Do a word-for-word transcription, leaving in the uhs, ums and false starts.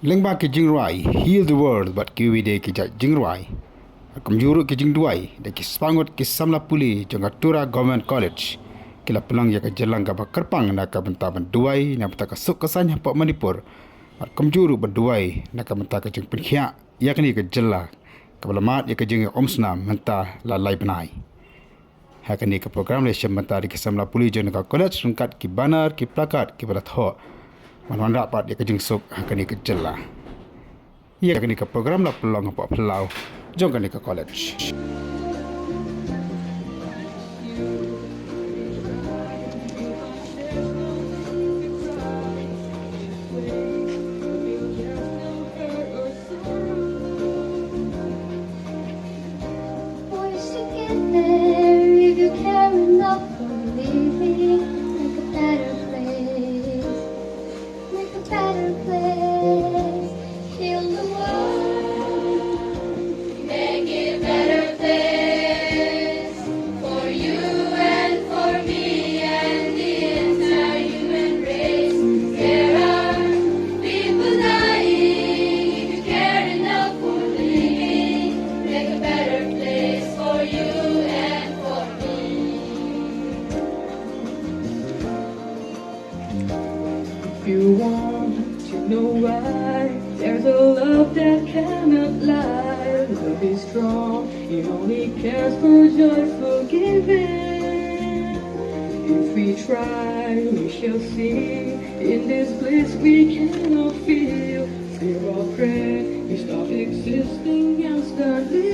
Lyngba ki jingrwai Heal the World bad kiwei de ki jait jingrwai, kumjuh ruh ki jingduwai, da ki spah ngut ki samla pule jong ka Tura Government College, ki la pynlong ïa ka jingïalang kaba kyrpang na ka bynta ban duwai na ka bynta ka suk ka saiñ hapoh Manipur, bad kumjuh ruh ban duwai na ka bynta ka jingpynkhiah ïa kane ka jylla kaba la mad ïa ka jingïaumsnam mynta la lai bnai. Ha kane ka program la shim bynta da ki samla pule jong ka college ryngkat ki banner, ki placard kiba la thoh ban wanrah pat ïa ka jingsuk ha kane ka jylla. Ïa kane ka program la pynlong hapoh phyllaw jong kane ka college. Boys, to get there, if you care enough for living, make a better place. Make a better place. Heal the world. Make it a better place for you and for me and the entire human race. There are people dying. If you care enough for living, make a better place for you and for me. If you want to know why, there's a love that cannot lie. Love is strong, it only cares for joyful giving. If we try, we shall see. In this bliss we cannot feel. Fear or pray, we stop existing and start living.